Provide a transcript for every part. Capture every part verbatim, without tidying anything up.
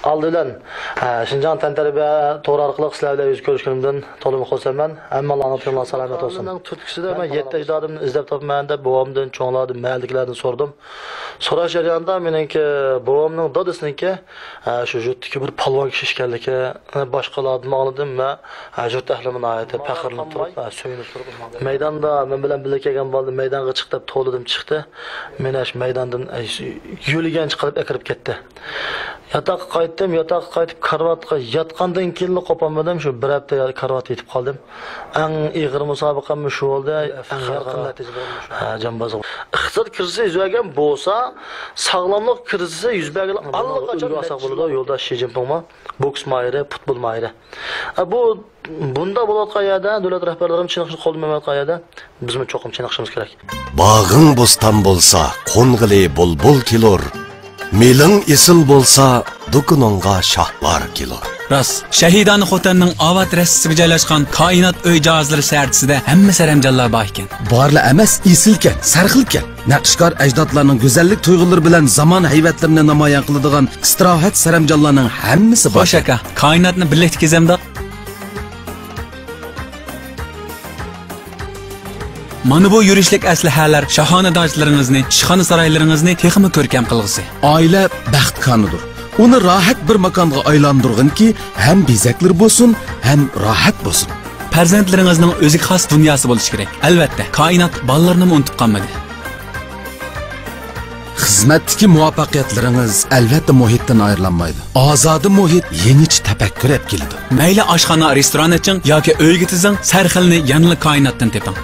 ئالدى بىلەن، ھە، شىنجاڭ تەنتەربىيە تورى ئارقىلىق سىلەر بىلەن يۈز كۆرۈشكىنىمدىن تولىمۇ خۇرسەنمەن. ھەممىڭلارنىڭ تېنىڭلار سالامەت بولسۇن. تۈرتكىسىدە مەن يەتتە ئەجدادىمنى ئىزدەپ تاپىمەن دەپ، بوۋامدىن، چوڭلاردىن، مەھەللىدىكىلەردىن سورىدىم. سوراش جەريانىدا مېنىڭكى بوۋامنىڭ دادىسىنىڭكى، ھە، شۇ يۇرتتىكى بىر پالۋان كىشى ئىكەنلىكىنى باشقىلاردىن ئاڭلىدىم ۋە، ھە، يۇرت ئەھلىمۇ ناھايىتى پەخىرلىنىپ تۇرۇپ، ھە، سۆيۈنۈپ تۇرۇپ، مەيداندا مەن بىلەن بىللە كەلگەن بالىلار مەيدانغا چىق دەپ توۋلىدىم، چىقتى. مېنى ئاشۇ مەيداندىن، ئە، يۆلىگەنچە قىلىپ ئەكىرىپ كەتتى. ياتاققا قايتتىم، ياتاققا قايتىپ كارىۋاتقا ياتقاندىن كېيىنلا قوپالمىدىم، شۇ بىر ھەپتە كارىۋاتتا يېتىپ قالدىم. ئەڭ ئېغىر مۇسابىقەممۇ شۇ بولدى، ئەڭ يارقىن نەتىجە بولدى شۇ. ھە، جامبازغا. ئىقتىساد كىرىزىسى يۈز بەرگەن بولسا، ساغلاملىق كىرىزىسى يۈز بەرگىلى ئاللىقاچان ئۆيگە ئالساق بولىدۇ، يولداش شى جىنپىڭمۇ، بوكس ماھىرى، پۇتبول ماھىرى. ئە، بۇ، بۇنداق بولۇۋاتقان يەردە، دۆلەت رەھبەرلىرىمۇ چېنىقىشنى قوللىمايۋاتقان يەردە، بىزمۇ چوقۇم چېنىقىشىمىز كېرەك. باغىڭ بوستان بولسا، قونغىلى بۇلبۇل كېلۇر. مېلىڭ ئېسىل بولسا، دۇكىنىڭغا شاھلار كېلۇر. راست، شەھىدانە خوتەننىڭ ئاۋات رەستىسىگە جايلاشقان كائىنات ئۆي جاھازلىرى سەھىپىسىدە ھەممە سەرەمجانلار بار ئىكەن. بارلا ئەمەس، ئېسىلكەن، سەرخىلكەن. نەقىشكار ئەجدادلارنىڭ گۈزەللىك تۇيغۇلىرى بىلەن زامان ھەيۋەتلىرىنى نامايان قىلىدىغان ئىستىراھەت سەرەمجانلارنىڭ ھەممىسى بار. خوش ئاكا، كائىناتنى بىرلىكتە كېزەمدۇق؟ مانا بۇ يۈرۈشلۈك ئەسلىھەلەر شاھانە داچىلىرىڭىزنى، ئىشخانا سارايلىرىڭىزنى تېخىمۇ كۆركەم قىلغۇسى. ئائىلە بەخت كانىدۇر. ئۇنى راھەت بىر ماكانغا ئايلاندۇرغىنكى، ھەم بېزەكلىرى بولسۇن، ھەم راھەت بولسۇن. پەرزەنتلىرىڭىزنىڭ ئۆزىگە خاس دۇنياسى بولۇشى كېرەك. ئەلۋەتتە، كائىنات بالىلىرىنىمۇ ئۇنتۇپ قالمىدى. خىزمەتتىكى مۇۋەپپەقىيەتلىرىڭىز، ئەلۋەتتە، مۇھىتتىن ئايرىلالمايدۇ. ئازادە مۇھىت يېڭىچە تەپەككۇر ئەپ كېلىدۇ. مەيلى ئاشخانا، رېستوران ئېچىڭ ياكى ئۆيگە تىزىڭ، سەرخىلنى يەنىلا كائىناتتىن تېپىڭ.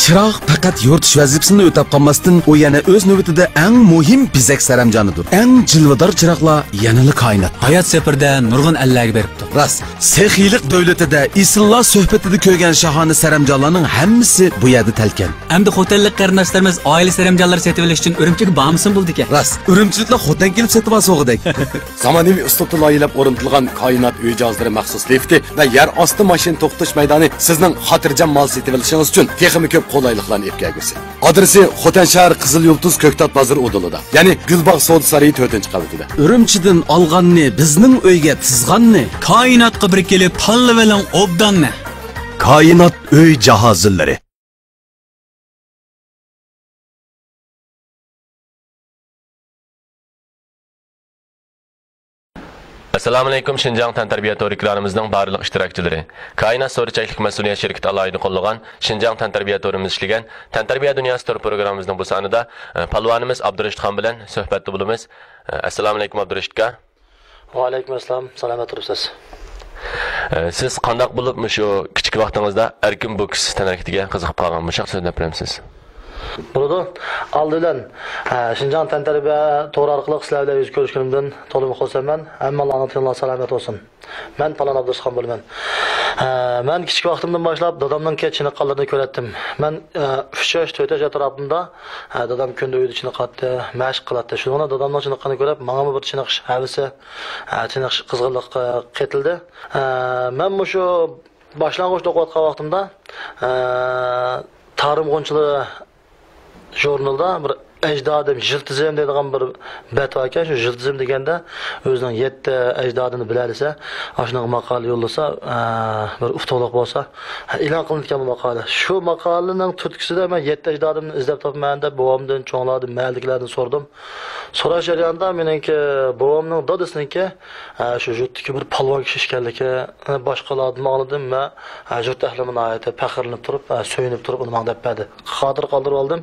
چىراغ پەقەت يورۇتۇش ۋەزىپىسىنى ئۆتەپ قالماستىن، ئۇ يەنە ئۆز نۆۋىتىدە ئەڭ مۇھىم بېزەك سەرەمجانىدۇر. ئەڭ جىلۋىدار چىراغلار يەنىلا كائىنات. ھايات سەپىرىدە نۇرغۇن ئەللەرگە بېرىپتۇ. راست، سېخىيلىق دۆلىتىدە ئېسىللار سۆھبىتىدە كۆرگەن شاھانە سەرەمجانلارنىڭ ھەممىسى بۇ يەردە تەلكەن. ئەمدى خوتەنلىك قېرىنداشلىرىمىز ئائىلە سەرەمجانلىرى سېتىۋېلىش ئۈچۈن ئۈرۈمچىگە بارمىسىمۇ بولىدىكەن. راست، ئۈرۈمچىلىكلەر خوتەن كېلىپ سېتىۋالسا ئوغىدەك. زامانىۋى ئۇسلۇبتا لايىھەلەپ ئورنىتىلغان كائىنات ئۆي جاھازلىرى مەخسۇس لىفتى ۋە يەر ئاستى ماشىنا توختىتىش مەيدانى سىزنىڭ خاتىرجەم مال سېتىۋېلىشىڭىز ئۈچۈن تېخىمۇ كۆپ قولايلىقلارنى ئېلىپ كەلگۈسى. ئادرېسى خوتەن شەھەر قىزىل يۇلتۇز كۆكتات بازىرى ئۇدۇلىدا، يەنى گۈلباغ سودا سارىيى تۆتىنچى قەۋىتىدە. ئۈرۈمچىدىن ئالغاننى، بىزنىڭ ئۆيگە تىزغاننى. كائىناتقا بىر كېلىپ تاللىۋېلىڭ ئوبداننى. كائىنات ئۆي جاھازلىرى. ئەسسالامۇئەلەيكۇم، شىنجاڭ تەنتەربىيە تور ئېكرانىمىزنىڭ بارلىق ئىشتىراكچىلىرى. كائىنات سودا چەكلىك مەسئۇلىيەت شىركىتى ئالاھىدە قوللىغان شىنجاڭ تەنتەربىيە تورىمىز ئىشلىگەن تەنتەربىيە دۇنياسى تور پروگراممىمىزنىڭ بۇ سانىدا، ئە، پالۋانىمىز ئابدۇرېشىت خان بىلەن سۆھبەتتە بولىمىز. ئە، ئەسسالامۇئەلەيكۇم، ئابدۇرېشىت ئاكا. ۋەئەلەيكۇم ئەسسالام، سالامەت تۇرۇپسىز. ئە، سىز قانداق بولۇپ مۇشۇ كىچىك ۋاقتىڭىزدا ئەركىن بوكس تەنھەرىكىتىگە قىزىقىپ قالغان؟ مۇشۇنداق سۆزلەپ بېرەمسىز؟ بولىدۇ. ئالدى بىلەن، ھە، شىنجاڭ تەنتەربىيە تورى ئارقىلىق سىلەر بىلەن يۈز كۆرۈشكىنىمدىن تولىمۇ خۇرسەنمەن. ھەممىڭلارنىڭ تېنىڭلار سالامەت بولسۇن. مەن پالان ئابدۇرېشىت خان بولىمەن. ھە، مەن كىچىك ۋاقتىمدىن باشلاپ دادامنىڭكى چېنىققانلىرىنى كۆرەتتىم. مەن، ئە، ئۈچ ياش، تۆت ياش ئەتراپىمدا، ھە، دادام كۈندە ئۆيدە چېنىقاتتى، مەشىق قىلاتتى. شۇنىڭ بىلەن دادامنىڭ چېنىققىنىنى كۆرۈپ، ماڭىمۇ بىر چېنىقىش ھەۋىسى، ھە، چېنىقىش قىزغىنلىقى قېتىلدى. ھە، مەن مۇشۇ باشلانغۇچتا ئوقۇۋاتقان ۋاقتىمدا، ئە، تارىم غۇنچىلىرى ژۇرنىلىدا بىر ئەجدادىم، يىلتىزىم دەيدىغان بىر بەت بار ئىكەن. شۇ يىلتىزىم دېگەندە ئۆزىنىڭ يەتتە ئەجدادىنى بىلەلىسە، ئاشۇنىڭغا ماقالە يوللىسا، ئە، بىر ئۇتۇقلۇق بولسا، ئېلان قىلىنىدىكەن بۇ ماقالە. شۇ ماقالىنىڭ تۈرتكىسىدە مەن يەتتە ئەجدادىمنى ئىزدەپ تاپىمەن دەپ بوۋامدىن، چوڭلاردىن، مەھەللىدىكىلەردىن سورىدىم. سوراش جەريانىدا مېنىڭكى بوۋامنىڭ دادىسىنىڭكى، ئە، شۇ يۇرتتىكى بىر پالۋان كىشى ئىكەنلىكىنى باشقىلاردىن ئاڭلىدىم ۋە، ئە، يۇرت ئەھلىمۇ ناھايىتى پەخىرلىنىپ تۇرۇپ، ئە، سۆيۈنۈپ تۇرۇپ ئۇنى ماڭا دەپ بەردى. خاتىرە قالدۇرۇپ ئالدىم.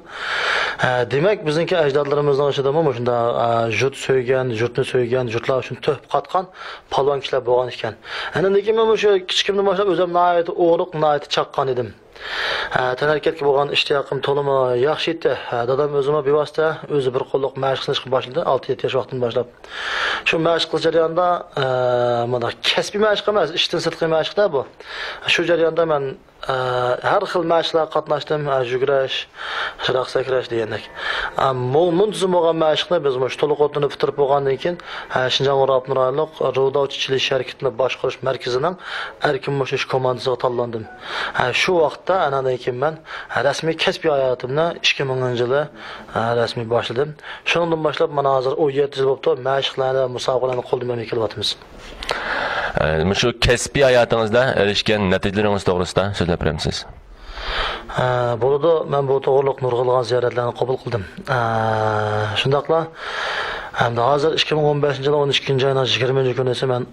ئە، دېمەك، بىزنىڭكى ئەجدادلىرىمىزنىڭ ئىچىدىمۇ مۇشۇنداق، ئە، يۇرت سۆيگەن، يۇرتنى سۆيگەن، يۇرتلار ئۈچۈن تۆھپە قاتقان پالۋان كىشىلەر بولغان ئىكەن. ئاندىن كېيىن مەن مۇشۇ كىچىكىمدىن باشلاپ ئۆزۈم ناھايىتى ئورۇق، ناھايىتى چاققان ئىدىم. ھە، تەنھەرىكەتكە بولغان ئىشتىياقىم تولىمۇ ياخشى ئىدى. ھە، دادام ئۆزىمۇ بىۋاسىتە ئۆزى بىر قوللۇق مەشىق قىلىشقا باشلىدى، ئالتە يەتتە ياش ۋاقتىدىن باشلاپ. شۇ مەشىق قىلىش جەريانىدا، ھە، مۇنداق كەسپىي مەشىق ئەمەس، ئىشتىن سىرتقى مەشىق-دە بۇ. شۇ جەرياندا مەن ئە، ھەر خىل مەشىقلەرگە قاتناشتىم. ئە، يۈگۈرۈش، يىراق سەكرەش دېگەندەك. ئە، مۇ-، مۇنتىزىم بولغان مەشىقنى بىز مۇشۇ تولۇق ئوتتۇرىنى پۈتتۈرۈپ بولغاندىن كېيىن، ئە، شىنجاڭ ئۇيغۇر ئاپتونوم رايونلۇق رۇداۋچى چېلىشىش ھەرىكىتىنى باشقۇرۇش مەركىزىنىڭ ئەركىن مۇشۇ ئىش كوماندىسىغا تاللاندىم. ئە، شۇ ۋاقىتتا، ئاناندىن كېيىن مەن رەسمىي كەسپىي ھاياتىمنى ئىككى مىڭىنچى يىلى، ئە، رەسمىي باشلىدىم. شۇنىڭدىن باشلاپ، مانا، ھازىر ئون يەتتە يىل بوپتۇ، مەشىقلەرنى، مۇسابىقىلەرنى قولدىن بەرمەي كېلىۋاتىمىز. ئە، مۇشۇ كەسپىي ھاياتىڭىزدا ئېرىشكەن نەتىجىلىرىڭىز توغرىسىدا سۆزلەپ بېرەمسىز؟ ئە، بولىدۇ، مەن بۇ توغرىلىق نۇرغۇنلىغان زىيارەتلەرنى قوبۇل قىلدىم. ئە، شۇنداقلا، ئەمدى ھازىر ئىككى مىڭ ئون بەشىنچى يىل ئون ئىككىنچى ئاينىڭ يىگىرمىنچى كۈنىسى مەن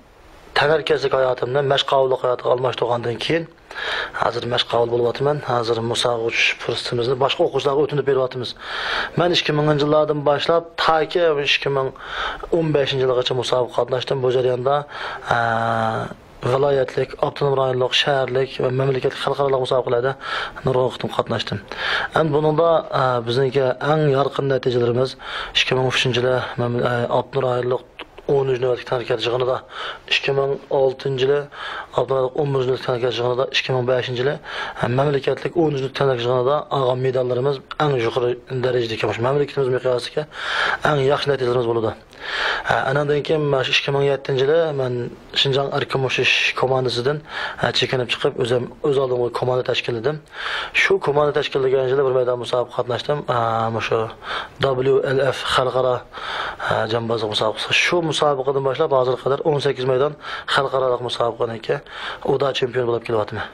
تەنھەرىكەتلىك ھاياتىمنى مەشقاۋۇللۇق ھاياتىغا ئالماشتۇرغاندىن كېيىن، ھازىر مەشقاۋۇل بولۇۋاتىمەن. ھازىر مۇسابىقىگە چۈشۈش پۇرسىتىمىزنى باشقا ئوقۇغۇچىلارغا ئۆتۈنۈپ بېرىۋاتىمىز. مەن ئىككى مىڭىنچى يىللاردىن باشلاپ تاكى ئىككى مىڭ ئون بەشىنچى يىلغىچە مۇسابىقىگە قاتناشتىم. بۇ جەرياندا، ئە، ۋىلايەتلىك، ئاپتونوم رايونلۇق، شەھەرلىك ۋە مەملىكەتلىك خەلقئارالىق مۇسابىقىلەردە نۇرغۇن قېتىم قاتناشتىم. ئەمدى بۇنىڭدا، ئە، بىزنىڭكى ئەڭ يارقىن نەتىجىلىرىمىز ئىككى مىڭ ئۈچىنچى يىلى مەم-، ئە، ئاپتونوم رايونلۇق ئونىنچى نۆۋەتلىك تەنھەرىكەت يىغىنىدا، ئىككى مىڭ ئالتىنچى يىلى ئاپتونوم رايونلۇق ئون بىرىنچى نۆۋەتلىك تەنھەرىكەت يىغىنىدا، ئىككى مىڭ بەشىنچى يىلى، ئە، مەملىكەتلىك ئونىنچى نۆۋەتلىك تەنھەرىكەت يىغىنىدا ئالغان مېداللىرىمىز ئەڭ يۇقىرى دەرىجىدىكى، مۇشۇ مەملىكىتىمىز مىقياسىدىكى ئەڭ ياخشى نەتىجىلىرىمىز بولىدۇ. ئە، ئاناندىن كېيىن مانا شۇ ئىككى مىڭ يەتتىنچى يىلى مەن شىنجاڭ ئەركىن مۇشتلىشىش كوماندىسىدىن، ئە، چېكىنىپ چىقىپ، ئۆزۈم ئۆز ئالدىمغا كوماندا تەشكىللىدىم. شۇ كوماندا تەشكىللىگەن يىلى بىر مەيدان مۇسابىقە قاتناشتىم. ئە، مۇشۇ دابليۇ ئېل ئېف خەلقئارا، ئە، جامبازلىق مۇسابىقىسى. شۇ مۇسابىقىدىن باشلاپ ھازىرغا قەدەر ئون سەككىز مەيدان خەلقئارالىق مۇسابىقىنىڭكى ئۇدا چېمپىيونى بولۇپ كېلىۋاتىمەن.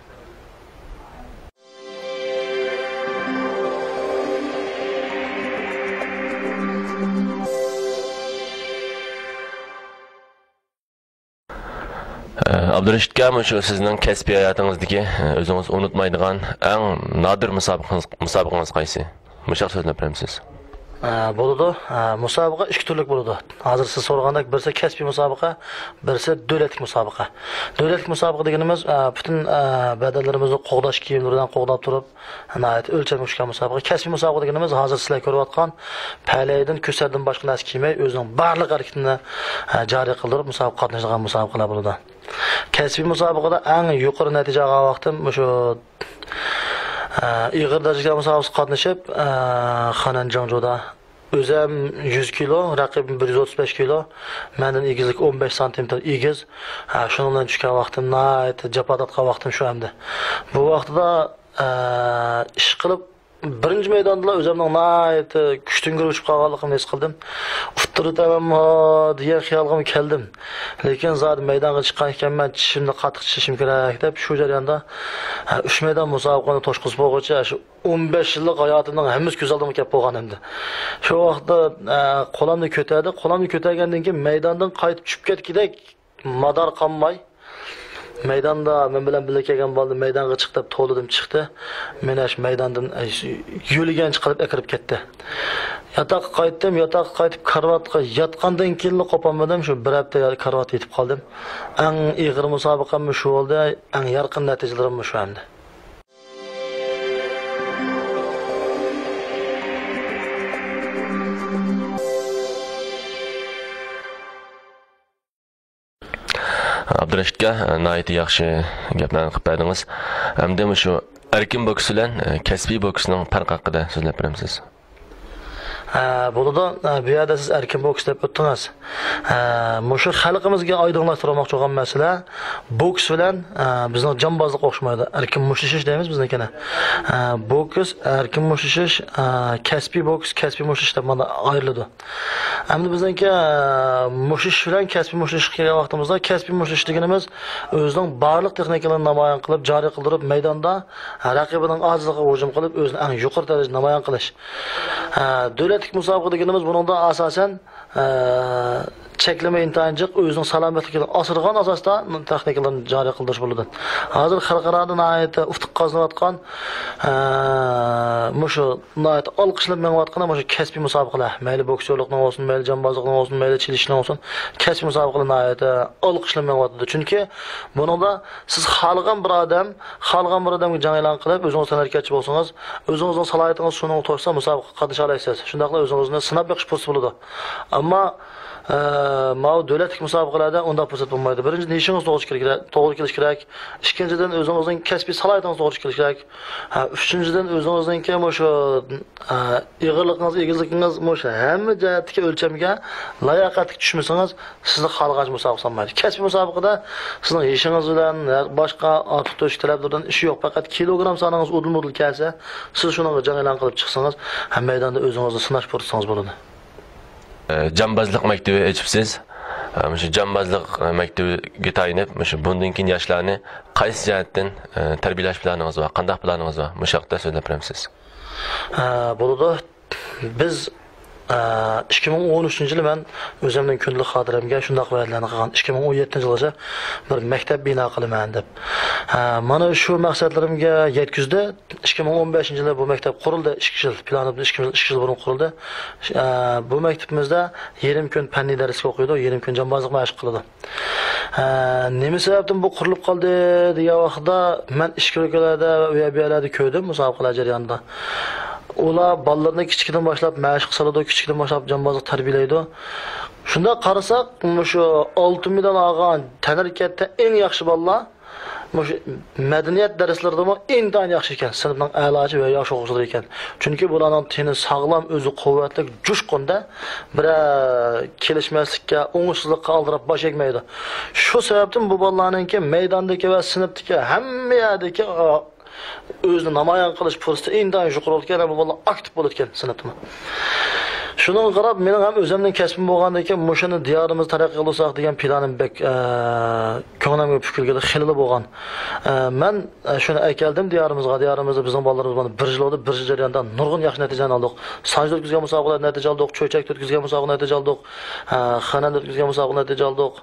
ئابدۇرېشىت ئاكا، مۇشۇ سىزنىڭ كەسپىي ھاياتىڭىزدىكى، ئۆزىڭىز ئۇنتۇمايدىغان ئەڭ نادىر مۇسابىقىڭىز، مۇسابىقىڭىز قايسى؟ مۇشۇنداق سۆزلەپ بېرەمسىز؟ ئە، بولىدۇ. ئە، مۇسابىقە ئىككى تۈرلۈك بولىدۇ. ھازىر سىز سورىغاندەك، بىرسى كەسپىي مۇسابىقە، بىرسى دۆلەتلىك مۇسابىقە. دۆلەتلىك مۇسابىقە دېگىنىمىز، ئە، پۈتۈن، ئە، بەدەنلىرىمىزنى قوغداش كىيىملىرى بىلەن قوغداپ تۇرۇپ، ناھايىتى ئۆلچەمگە چۈشكەن مۇسابىقە. كەسپىي مۇسابىقە دېگىنىمىز ھازىر سىلەر كۆرۈۋاتقان پەلەيدىن، كۆسەردىن باشقا نەرسە كىيمەي، ئۆزىنىڭ بارلىق ھەرىكىتىنى، ئە، جارى قىلدۇرۇپ مۇسابىقە قاتنىشىدىغان مۇسابىقىلەر بولىدۇ. كەسپىي مۇسابىقىدە ئەڭ يۇقىرى نەتىجە ئالغان ۋاقتىم مۇشۇ، ئە، ئېغىر دەرىجىلىك مۇسابىقىسىگە قاتنىشىپ، ئە، خەنەن جاڭجۇدا ئۆزۈم يۈز كىلو، رەقىبىم بىر يۈز ئوتتۇز بەش كىلو، مەندىن ئېگىزلىكى ئون بەش سانتىمېتىر ئېگىز. ئە، شۇنىڭ بىلەن چۈشكەن ۋاقتىم، ناھايىتى جاپا تارتقان ۋاقتىم شۇ ئەمدى. بۇ ۋاقتىدا، ئە، ئىش قىلىپ، بىرىنچى مەيداندىلا ئۆزۈمنىڭ ناھايىتى كۈچتىن گۈرۈچۈپ قالغانلىقىمنى ھېس قىلدىم. ئۇتتۇرۇپ ئۆتەممۇ دېگەن خىيالغىمۇ كەلدىم. لېكىن زادى مەيدانغا چىققان ئىكەنمەن، چىشىمنى قاتتىق چىشلىشىم كېرەك دەپ، شۇ جەرياندا، ئە، ئۈچ مەيدان مۇسابىقىنى توشقۇزۇپ بولغۇچە، شۇ ئون بەش يىللىق ھاياتىمنىڭ ھەممىسى كۆز ئالدىمغا كېلىپ قالغان ئەمدى. شۇ ۋاقىتتا، ئە، قولامنى كۆتەردى. قولامنى كۆتەرگەندىن كېيىن مەيداندىن قايتىپ چۈشۈپ كەتكۈدەك مادار قالماي، مەيداندا مەن بىلەن بىللە كەلگەن بالىنى مەيدانغا چىق دەپ توۋلىدىم، چىقتى. مېنى ئاشۇ مەيداندىن، ئە، يۆلىگەنچە قىلىپ ئەكىرىپ كەتتى. ياتاققا قايتتىم، ياتاققا قايتىپ كارىۋاتقا ياتقاندىن كېيىنلا قوپالمىدىم، شۇ بىر ھەپتە كارىۋاتتا يېتىپ قالدىم. ئەڭ ئېغىر مۇسابىقەممۇ شۇ بولدى، ئەڭ يارقىن نەتىجىلىرىممۇ شۇ ئەمدى. ئابدۇرېشىت ئاكا، ناھايىتى ياخشى گەپلەرنى قىلىپ بەردىڭىز. ئەمدى مۇشۇ ئەركىن بوكس بىلەن، ئە، كەسپىي بوكسنىڭ پەرقى ھەققىدە سۆزلەپ بېرەمسىز؟ ئە، بولىدۇ. ئە، بۇ يەردە سىز ئەركىن بوكس دەپ ئۆتتىڭىز. ئە، مۇشۇ خەلقىمىزگە ئايدىڭلاشتۇرماقچى بولغان مەسىلە، بوكس بىلەن، ئە، بىزنىڭ جامبازلىق ئوخشىمايدۇ. ئەركىن مۇشتلىشىش دەيمىز بىزنىڭكىنى. ئە، بوكس، ئەركىن مۇشتلىشىش، ئە، كەسپىي بوكس، كەسپىي مۇشتلىشىش دەپ مانا ئايرىلىدۇ. ئەمدى بىزنىڭكى، ئە، مۇشتلىشىش بىلەن كەسپىي مۇشتلىشىشقا كەلگەن ۋاقتىمىزدا، كەسپىي مۇشتلىشىش دېگىنىمىز ئۆزىنىڭ بارلىق تېخنىكىلىرىنى نامايان قىلىپ، جارى قىلدۇرۇپ، مەيداندا رەقىبىنىڭ ئاجىزلىقىغا ھۇجۇم قىلىپ، ئۆزىنى ئەڭ يۇقىرى دەرىجىدە نامايان قىلىش. ئە، دۆلەتلىك مۇسابىقە دېگىنىمىز بۇنىڭدا ئاساسەن، ئە، چەكلىمە ئىنتايىن جىق، ئۆزىنىڭ سالامەتلىكىنى ئاسرىغان ئاساستا تېخنىكىلىرىنى جارى قىلدۇرۇش بولىدۇ. ھازىر خەلقئارادا ناھايىتى ئۇتۇق قازىنىۋاتقان، ئە، مۇشۇ ناھايىتى ئالقىشلاپ مېڭىۋاتقىنى مۇشۇ كەسپىي مۇسابىقىلەر. مەيلى بوكسچۇلۇقنىڭ بولسۇن، مەيلى جامبازلىقنىڭ بولسۇن، مەيلى چېلىشىشنىڭ بولسۇن، كەسپىي مۇسابىقىلەر ناھايىتى ئالقىشلاپ مېڭىۋاتىدۇ. چۈنكى بۇنىڭدا سىز خالىغان بىر ئادەم، خالىغان بىر ئادەمگە جەڭ ئېلان قىلىپ، ئۆزىڭىز تەنھەرىكەتچى بولسىڭىز، ئۆزىڭىزنىڭ سالاھىيىتىڭىز شۇنىڭغا توشسا، مۇسابىقىگە قاتنىشالايسىز. شۇنداقلا ئۆزىڭىزنى سىناپ بېقىش پۇرسىتى بولىدۇ. ئەمما ئە، ماۋۇ دۆلەتلىك مۇسابىقىلەردە ئۇنداق پۇرسەت بولمايدۇ. بىرىنچىدىن، يېشىڭىز توغرا كېلىش كېرەك، توغرا كېلىشى كېرەك. ئىككىنچىدىن، ئۆزىڭىزنىڭ كەسپىي سالاھىيىتىڭىز توغرا كېلىشى كېرەك. ھە، ئۈچىنچىدىن، ئۆزىڭىزنىڭكى مۇشۇ، ئە، ئېغىرلىقىڭىز، ئېگىزلىكىڭىز مۇشۇ ھەممە جەھەتتىكى ئۆلچەمگە لاياقەتلىك چۈشمىسىڭىز، سىزنى خالىغانچە مۇسابىقە سالمايدۇ. كەسپىي مۇسابىقىدە سىزنىڭ يېشىڭىز بىلەن، ھە، باشقا ئارتۇق-تۆشۈك تەلەپلىرىدىن ئىشى يوق. پەقەت كىلوگرام سانىڭىز ئۇدۇل-مۇدۇل كەلسە، سىز شۇنىڭغا جەڭ ئېلان قىلىپ چىقسىڭىز، ھە، مەيداندا ئۆزىڭىزنى سىناش پۇرسىتىڭىز بولىدۇ. ئە، جامبازلىق مەكتىپى ئېچىپسىز. ئە، مۇشۇ جامبازلىق، ئە، مەكتىپىگە تايىنىپ، مۇشۇ بۇندىن كېيىن ياشلارنى قايسى جەھەتتىن، ئە، تەربىيەلەش پىلانىڭىز بار؟ قانداق پىلانىڭىز بار؟ مۇشۇ ھەقتە سۆزلەپ بېرەمسىز؟ ئە، بولىدۇ. بىز، ئە، ئىككى مىڭ ئون ئۈچىنچى يىلى مەن ئۆزۈمنىڭ كۈندىلىك خاتىرەمگە شۇنداق ۋەدىلەرنى قىلغان، ئىككى مىڭ ئون يەتتىنچى يىلغىچە بىر مەكتەپ بىنا قىلىمەن دەپ. ئە، مانا شۇ مەقسەتلىرىمگە يەتكۈزدى. ئىككى مىڭ ئون بەشىنچى يىلى بۇ مەكتەپ قۇرۇلدى، ئىككى يىل، پىلانىمىزدا ئىككى يىل، ئىككى يىل بۇرۇن قۇرۇلدى. ئە، بۇ مەكتىپىمىزدە يېرىم كۈن پەننىي دەرسلىك ئوقۇيدۇ، يېرىم كۈن جامبازلىق مەشىق قىلىدۇ. ئە، نېمە سەۋەبتىن بۇ قۇرۇلۇپ قالدى دېگەن ۋاقىتتا، مەن ئىچكىرى ئۆلكىلەردە ۋە ئۇ يەر بۇ يەرلەردە كۆردۈم مۇسابىقىلەر جەريانىدا. ئۇلار بالىلىرىنى كىچىكىدىن باشلاپ مەشىققە سالىدۇ، كىچىكىدىن باشلاپ جامبازلىق تەربىيەلەيدۇ. شۇنداق قارىساق، مۇشۇ ئالتۇن مېدال ئالغان تەنھەرىكەتتە ئەڭ ياخشى بالىلار، مۇشۇ مەدەنىيەت دەرسلىرىدىمۇ ئىنتايىن ياخشى ئىكەن، سىنىپنىڭ ئەلاسى ۋە ياخشى ئوقۇغۇچىلىرى ئىكەن. چۈنكى بۇلارنىڭ تېنى ساغلام، ئۆزى قۇۋۋەتلىك، جۇشقۇندە، بىرەر كېلىشمەسلىككە، ئوڭۇشسىزلىققا ئالدىراپ باش ئەگمەيدۇ. شۇ سەۋەبتىن بۇ بالىلارنىڭكى مەيداندىكى ۋە سىنىپتىكى ھەممە يەردىكى، ئا، ئۆزىنى نامايان قىلىش پۇرسىتى ئىنتايىن يۇقىرى بولىدىكەن، بۇ بالىلار ئاكتىپ بولىدىكەن سىنىپتىمۇ. شۇنىڭغا قاراپ، مېنىڭ ھەم ئۆزۈمنىڭ كەسپىم بولغاندىن كېيىن، مۇشۇنى دىيارىمىزدا تەرەققىي قىلدۇرساق دېگەن پىلانىم بەك، ئە، كۆڭلۈمگە پۈكۈلگىلى خېلىلا بولغان. ئە، مەن، ئە، شۇنى ئەكەلدىم دىيارىمىزغا. دىيارىمىزدا بىزنىڭ بالىلىرىمىز مانا بىر يىل بولدى، بىر يىل جەريانىدا نۇرغۇن ياخشى نەتىجىلەرنى ئالدۇق. سانجىدا ئۆتكۈزگەن مۇسابىقىلەردە نەتىجە ئالدۇق، چۆچەكتە ئۆتكۈزگەن مۇسابىقىلەردە نەتىجە ئالدۇق، ئە، خېنەندە ئۆتكۈزگەن مۇسابىقىلەردە نەتىجە ئالدۇق،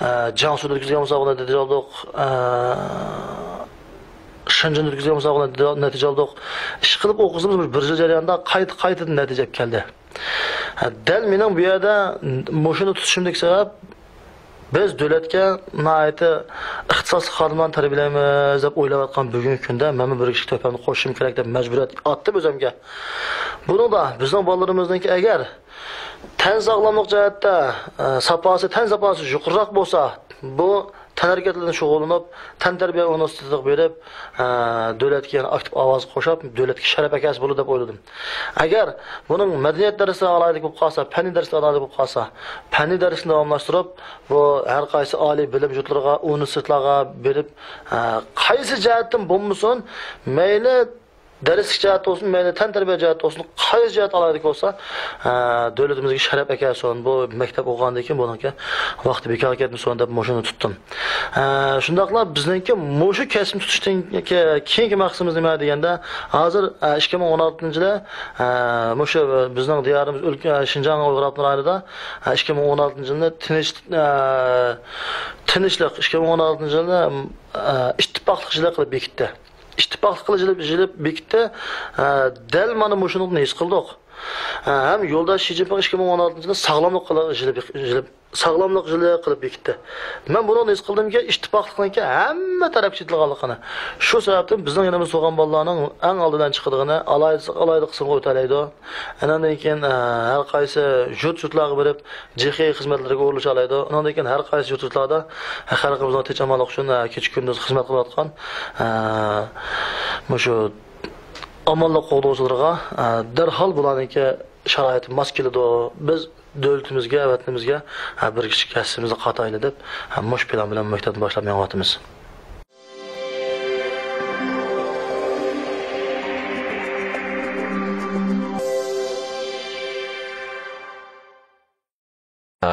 ئە، جياڭسۇدا ئۆتكۈزگەن مۇسابىقىلەردە نەتىجە ئالدۇق، ئە، شېنجېندا ئۆتكۈزگەن مۇسابىقىلەردە نەتىجە ئالدۇق. ئىشقىلىپ ئوقۇسىمىز بىر يىل جەريانىدا قايتا-قايتىدىن نەتىجە ئېلىپ كەلدى. دەل مېنىڭ بۇ يەردە مۇشۇنى تۇتۇشۇمدىكى سەۋەب، بىز دۆلەتكە ناھايىتى ئىختىساسلىق خادىملارنى تەربىيەلەيمىز دەپ ئويلاۋاتقان بۈگۈنكى كۈندە، مەنمۇ بىر كىشىلىك تۆھپەمنى قوشۇشۇم كېرەك دەپ مەجبۇرىيەت ئاتتىم ئۆزۈمگە. بۇنىڭدا بىزنىڭ بالىلىرىمىزنىڭكى ئەگەر تەن ساغلاملىق جەھەتتە، ئە، ساپاسى، تەن ساپاسى يۇقىرىراق بولسا، بۇ تەنھەرىكەت بىلەن شۇغۇللىنىپ، تەنتەربىيە ئۇنىۋېرسىتېتىغا بېرىپ، ئە، دۆلەتكە يەنە ئاكتىپ ئاۋاز قوشۇپ، دۆلەتكە شەرەپ ئەكەلسە بولىدۇ دەپ ئويلىدىم. ئەگەر بۇنىڭ مەدەنىيەت دەرسلىرى ئالاھىدىلىك بولۇپ قالسا، پەننىي دەرسلەر ئالاھىدىلىك بولۇپ قالسا، پەننىي دەرسنى داۋاملاشتۇرۇپ، بۇ ھەر قايسى ئالىي بىلىم يۇرتلىرىغا، ئۇنىۋېرسىتېتلارغا بېرىپ، ئە، قايسى جەھەتتىن بولمىسۇن، مەيلى دەرسلىك جەھەتتە بولسۇن، مەيلى تەنتەربىيە جەھەتتە بولسۇن، قايسى جەھەت ئالاھىدىلىك بولسا، ئە، دۆلىتىمىزگە شەرەپ ئەكەلسۇن، بۇ مەكتەپ ئوقۇغاندىن كېيىن بۇنىڭكى ۋاقتى بىكارغا كەتمىسۇن دەپ مۇشۇنى تۇتتۇم. ئە، شۇنداقلا بىزنىڭكى مۇشۇ كەسىپنى تۇتۇشتىن كېيىنكى مەقسىتىمىز نېمە دېگەندە، ھازىر، ئە، ئىككى مىڭ ئون ئالتىنچى يىلى، ئە، مۇشۇ بىزنىڭ دىيارىمىز ئۆلكە، شىنجاڭ ئۇيغۇر ئاپتونوم رايونىدا، ئە، ئىككى مىڭ ئون ئالتىنچى يىلنى تىنچ-، ئە، تىنچلىق، ئىككى مىڭ ئون ئالتىنچى يىلنى، ئە، ئىتتىپاقلىق يىلى قىلىپ بېكىتتى. ئىتتىپاقلىق قىلىپ يىلى، يىلى بېكىتتى. ئە، دەل مانا مۇشۇنى ھېس قىلدۇق. ئە، ھەم يولداش شى جىنپىڭ ئىككى مىڭ ئون ئالتىنچى يىلى ساغلاملىق قىلىپ يىلى بېك-، يىلى، ساغلاملىق يىلى قىلىپ بېكىتتى. مەن بۇنىڭدىن ھېس قىلدىمكى، ئىتتىپاقلىقنىڭكى ھەممە تەرەپكە چېتىلغانلىقىنى. شۇ سەۋەبتىن بىزنىڭ يېنىمىزدا تۇرغان بالىلارنىڭ ئەڭ ئالدى بىلەن چىقىدىغىنى، ئالاھىدە، ئالاھىدە قىسىمغا ئۆتەلەيدۇ. ئاناندىن كېيىن، ئە، ھەر قايسى يۇرت-يۇرتلارغا بېرىپ، جېخې خىزمەتلىرىگە ئورۇنلىشالايدۇ. ئۇنىڭدىن كېيىن ھەر قايسى يۇرت-يۇرتلاردا خەلقىمىزنىڭ تىنچ-ئامانلىقى ئۈچۈن، ئە، كېچە-كۈندۈز خىزمەت قىلىۋاتقان، ئە، مۇشۇ ئامانلىق قوغدىغۇچىلىرىغا، ئە، دەرھال بۇلارنىڭكى شارائىتى ماس كېلىدۇ. بىز دۆلىتىمىزگە، ۋەتىنىمىزگە، ئە، بىر كىچىك ھەسسىمىزنى قاتايلى دەپ، ئە، مۇشۇ پىلان بىلەن مەكتەپنى باشلاپ مېڭىۋاتىمىز.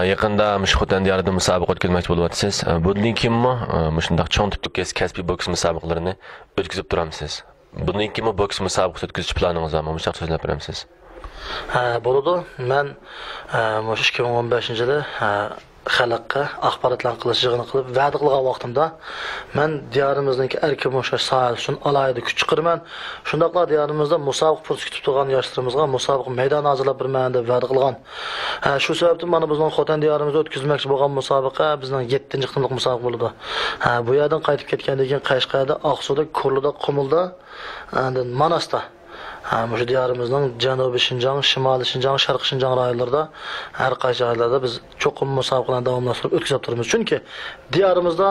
يېقىندا مۇشۇ خوتەن دىيارىدا مۇسابىقە ئۆتكۈزمەكچى بولۇۋاتىسىز. بۇندىن كېيىنمۇ مۇشۇنداق چوڭ تىپتىكى كەسپىي بوكس مۇسابىقىلىرىنى ئۆتكۈزۈپ تۇرامسىز؟ بۇندىن كېيىنمۇ بوكس مۇسابىقىسى ئۆتكۈزۈش پىلانىڭىز بارمۇ؟ مۇشۇنداق سۆزلەپ بېرەمسىز؟ ھە، بولىدۇ. مەن، ئە، مۇشۇ ئىككى مىڭ ئون بەشىنچى يىلى، ئە، خەلققە ئاخبارات ئېلان قىلىش يىغىنى قىلىپ، ۋەدە قىلغان ۋاقتىمدا، مەن دىيارىمىزنىڭكى ئەركىن بوشاش ساھەسى ئۈچۈن ئالاھىدە كۈچ چىقىرىمەن. شۇنداقلا دىيارىمىزدا مۇسابىقە پۇرسىتى كۈتۈپ تۇرغان ياشلىرىمىزغا مۇسابىقە مەيدانى ھازىرلاپ بېرىمەن دەپ ۋەدە قىلغان. ھە، شۇ سەۋەبتىن مانا بىزنىڭ خوتەن دىيارىمىزدا ئۆتكۈزۈلمەكچى بولغان مۇسابىقە بىزنىڭ يەتتىنچى قېتىملىق مۇسابىقە بولىدۇ. ھە، بۇ يەردىن قايتىپ كەتكەندىن كېيىن قەشقەردە، ئاقسۇدا، كورلىدا، قۇمۇلدا، ئاندىن ماناستا ھە، مۇشۇ دىيارىمىزنىڭ جەنۇبىي شىنجاڭ، شىمالىي شىنجاڭ، شەرقىي شىنجاڭ رايونلىرىدا ھەر قايسى رايونلاردا بىز چوقۇم مۇسابىقىلەرنى داۋاملاشتۇرۇپ ئۆتكۈزۈپ تۇرىمىز. چۈنكى دىيارىمىزدا،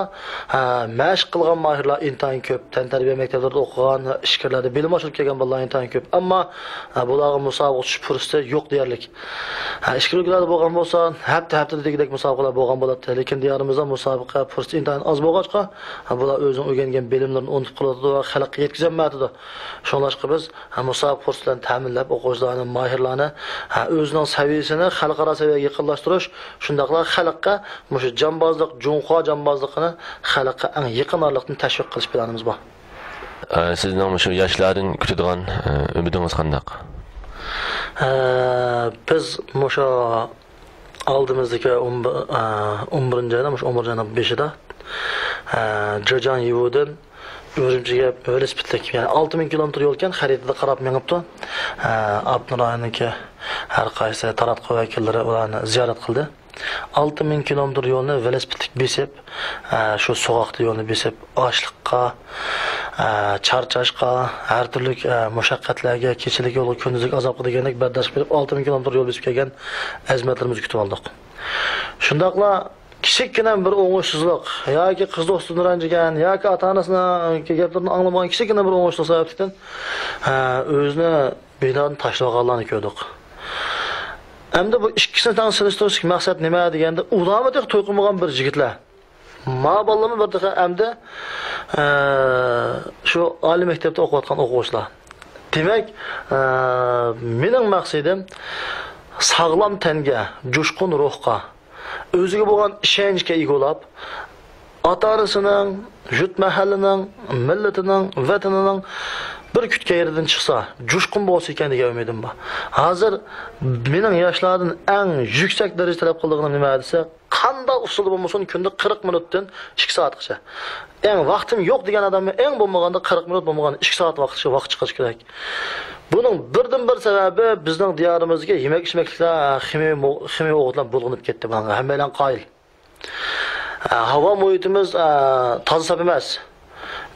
ھە، مەشىق قىلغان ماھىرلار ئىنتايىن كۆپ، تەنتەربىيە مەكتەپلىرىدە ئوقۇغان، ئىچكىرىلەردە بىلىم ئاشۇرۇپ كەلگەن بالىلار ئىنتايىن كۆپ. ئەمما، ھە، بۇلارغا مۇسابىقە ئۆتۈش پۇرسىتى يوق دېيەرلىك. ھە، ئىچكىرى ئۆلكىلەردە بولغان بولسا، ھەپتە، ھەپتىدە دېگۈدەك مۇسابىقىلەر بولغان بولاتتى. لېكىن دىيارىمىزدا مۇسابىقە پۇرسىتى ئىنتايىن ئاز بولغاچقا، ھە، بۇلار ئۆزىنىڭ ئۆگەنگەن بىلىملىرىنى ئۇنتۇپ قېلىۋاتىدۇ ۋە خەلققە يەتكۈزەلمەيۋاتىدۇ. شۇڭلاشقا بىز، ھە، مۇسابىقە پۇرسىتىنى تەمىنلەپ، ئوقۇغۇچىلارنى، ماھىرلارنى، ھە، ئۆزىنىڭ سەۋىيەسىنى خەلقئارا سەۋىيەگە يېقىنلاشتۇرۇش، شۇنداقلا خەلققە مۇشۇ جامبازلىق، جۇڭخۇا جامبازلىقىنى خەلققە ئەڭ يېقىن ئارىلىقتىن تەشۋىق قىلىش پىلانىمىز بار. ئە، سىزنىڭ مۇشۇ ياشلاردىن كۈتىدىغان، ئە، ئۈمىدىڭىز قانداق؟ ئە، بىز مۇشۇ ئالدىمىزدىكى ئون بىر، ئە، ئون بىرىنچى ئايدا، مۇشۇ ئون بىرىنچى ئاينىڭ بېشىدا، ئە، جېجياڭ يىۋۇدىن ئۈرۈمچىگە ۋېلىسىپىتلىك، يەنى ئالتە مىڭ كىلومېتىر يولكەن، خەرىتىدە قاراپ مېڭىپتۇ. ئە، ئاپتونوم رايوننىڭكى ھەر قايسى تاراتقۇ ۋەكىللىرى ئۇلارنى زىيارەت قىلدى. ئالتە مىڭ كىلومېتىر يولنى ۋېلىسىپىتلىك بېسىپ، ئە، شۇ سوغۇقتا يولنى بېسىپ، ئاچلىققا، ئە، چارچاشقا، ھەر تۈرلۈك، ئە، مۇشەققەتلەرگە، كېچىلىك يولغا، كۈندۈزلۈك ئازابقا دېگەندەك بەرداشلىق بېرىپ، ئالتە مىڭ كىلومېتىر يول بېسىپ كەلگەن ئەزىمەتلىرىمىزنى كۈتۈۋالدۇق. شۇنداقلا كىچىككىنە بىر ئوڭۇشسىزلىق ياكى قىز دوستىدىن رەنجىگەن ياكى ئاتا-ئانىسىنىڭ گەپلىرىنى ئاڭلىمىغان كىچىككىنە بىر ئوڭۇشسىزلىق سەۋەبلىكتىن، ئە، ئۆزىنى بىنادىن تاشلىۋالغانلارنى كۆردۇق. ئەمدى بۇ ئىككىسىنى تەڭ سېلىشتۇرۇشتىكى مەقسەت نېمە دېگەندە، ئۇلارمۇ تېخى توي قىلمىغان بىر يىگىتلەر. ما بالىلارمۇ بىر تېخى ئەمدى، ئە، شۇ ئالىي مەكتەپتە ئوقۇۋاتقان ئوقۇغۇچىلار. دېمەك، ئە، مېنىڭ مەقسىتىم ساغلام تەنگە، جۇشقۇن روھقا، ئۆزىگە بولغان ئىشەنچكە ئىگە بولاپ، ئاتا-ئانىسىنىڭ، يۇرت مەھەللىنىڭ، مىللىتىنىڭ، ۋەتىنىنىڭ بىر كۈتكەن يېرىدىن چىقسا، جۇشقۇن بولسا ئىكەن دېگەن ئۈمىدىم بار. ھازىر مېنىڭ ياشلاردىن ئەڭ يۈكسەك دەرىجىدە تەلەپ قىلىدىغىنىم نېمە دېسە، قانداق ئۇسۇلدا بولمىسۇن، كۈندە قىرىق مىنۇتتىن ئىككى سائەتقىچە. ئەڭ ۋاقتىم يوق دېگەن ئادەممۇ ئەڭ بولمىغاندا قىرىق مىنۇت بولمىغاندا ئىككى سائەت ۋاقىتقىچە، ۋاقىت چىقىرىش كېرەك. بۇنىڭ بىردىن بىر سەۋەبى بىزنىڭ دىيارىمىزدىكى يېمەك ئىچمەكلىكلەر خىمىيە مو-، خىمىيە ئوغۇتلار بۇلغىنىپ كەتتى. بۇنىڭغا ھەممەيلەن قايىل. ھاۋا مۇھىتىمىز تازا ساپ ئەمەس.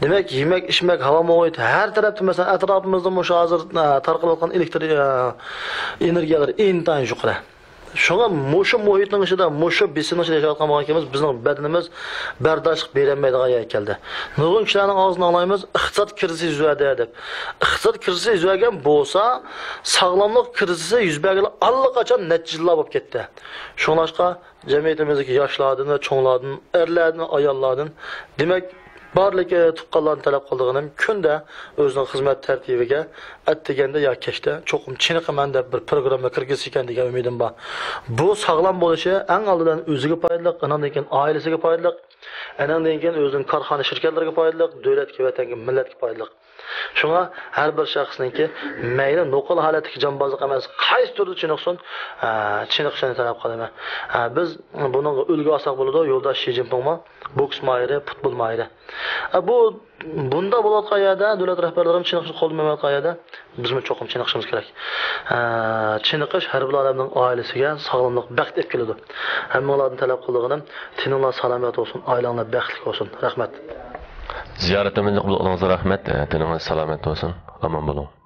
دېمەك، يېمەك ئىچمەك، ھاۋا مۇھىت، ھەر تەرەپتە، مەسىلەن، ئەتراپىمىزدا مۇشۇ ھازىر تارقىلىۋاتقان ئېلېكتر ئېنېرگىيەلىرى ئىنتايىن يۇقىرى. شۇڭا مۇشۇ مۇھىتنىڭ ئىچىدە، مۇشۇ بېسىمنىڭ ئىچىدە ياشاۋاتقان بولغان ئىكەنمىز، بىزنىڭ بەدىنىمىز بەرداشلىق بېرەلمەيدىغان يەرگە كەلدى. نۇرغۇن كىشىلەرنىڭ ئاغزىدىن ئاڭلايمىز، ئىقتىساد كىرىزىسى يۈز بەردى دەپ. ئىقتىساد كىرىزىسى يۈز بەرگەن بولسا، ساغلاملىق كىرىزىسى يۈز بەرگىلى ئاللىقاچان نەچچە يىللار بولۇپ كەتتى. شۇڭلاشقا، جەمئىيىتىمىزدىكى ياشلاردىن ۋە چوڭلاردىن، ئەرلەردىن ۋە ئاياللاردىن، دېمەك، بارلىقى تۇغقانلارنى تەلەپ قىلىدىغىنىم، كۈندە ئۆزىنىڭ خىزمەت تەرتىپىگە ئەتىگەندە يا كەچتە چوقۇم چېنىقىمەن دەپ بىر پروگرامما كىرگۈزسە ئىكەن دېگەن ئۈمىدىم بار. بۇ ساغلام بولۇشى ئەڭ ئالدى بىلەن ئۆزىگە پايدىلىق، ئاناندىن كېيىن ئائىلىسىگە پايدىلىق، ئاناندىن كېيىن ئۆزىنىڭ كارخانا، شىركەتلىرىگە پايدىلىق، دۆلەتكە، ۋەتەنگە، مىللەتكە پايدىلىق. شۇڭا ھەر بىر شەخسنىڭكى مەيلى نوقۇل ھالەتتىكى جامبازلىق ئەمەس، قايسى تۈردە چېنىقسۇن، ئە، چېنىقىشىنى تەلەپ قىلىمەن. ئە، بىز بۇنىڭغا ئۈلگە ئالساق بولىدۇ، يولداش شى جىنپىڭمۇ بوكس ماھىرى، پۇتبول ماھىرى. ئە، بۇ، بۇنداق بولۇۋاتقان يەردە، دۆلەت رەھبەرلىرىمۇ چېنىقىشنى قوللىمايۋاتقان يەردە، بىزمۇ چوقۇم چېنىقىشىمىز كېرەك. ئە، چېنىقىش ھەر بىر ئادەمنىڭ ئائىلىسىگە ساغلاملىق، بەخت ئېلىپ كېلىدۇ. ھەممىڭلاردىن تەلەپ قىلىدىغىنىم، تېنىڭلار سالامەت بولسۇن، ئائىلەڭلار بەختلىك بولسۇن. رەھمەت. زىيارىتىمىزنى قوبۇل قىلغىنىڭىزغا رەھمەت. ئە، تېنىڭىز سالامەت بولسۇن. ئامان بولۇڭ.